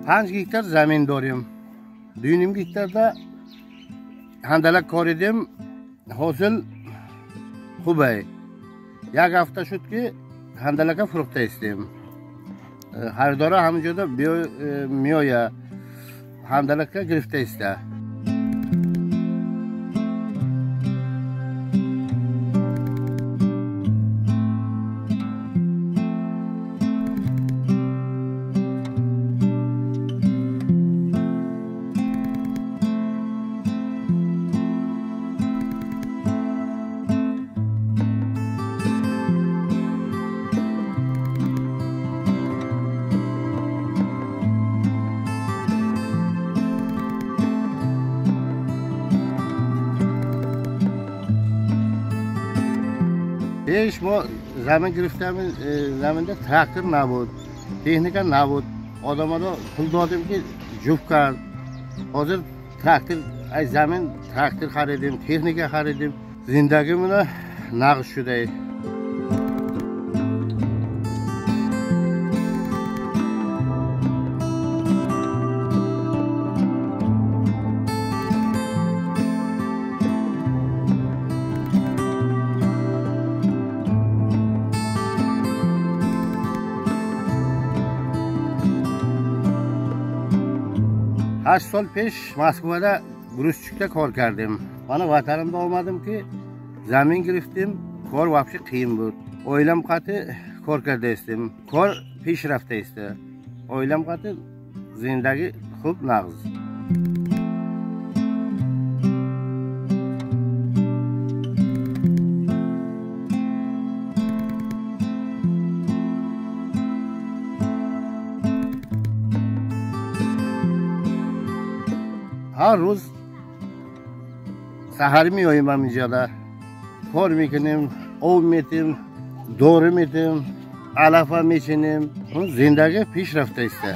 5 гектар замин дорем. 2,5 гектарда ҳандалак коридем, ҳосил хубай. Як ҳафта шуд ки ҳандалака фурӯхта истем. Харидора ҳамин ҷода меоя, ҳандалака гирифта иста. Пеш мо замин гирифтам, заминда трактор набуд, техника набуд. Одаморо пул додем ки ҷуфт кард. Ҳозир трактор, ай замин трактор харидем, техника харидем. Зиндагимона нағз шудай. 8 сол пеш Москвада грузчикда кор кардем. Мана ватанимда омадим ки замин гирифтем, кор вообще qiyin буд. Оилам қати кор карда истем. Кор пеш рафта иста. Оилам қати зиндагӣ хуб нағз. Ҳар рӯз саҳарӣ меоем ҳаминҷода, кор мекунем, об метем, дору метем, алафа мечинем. Зиндагӣ пеш рафта иста.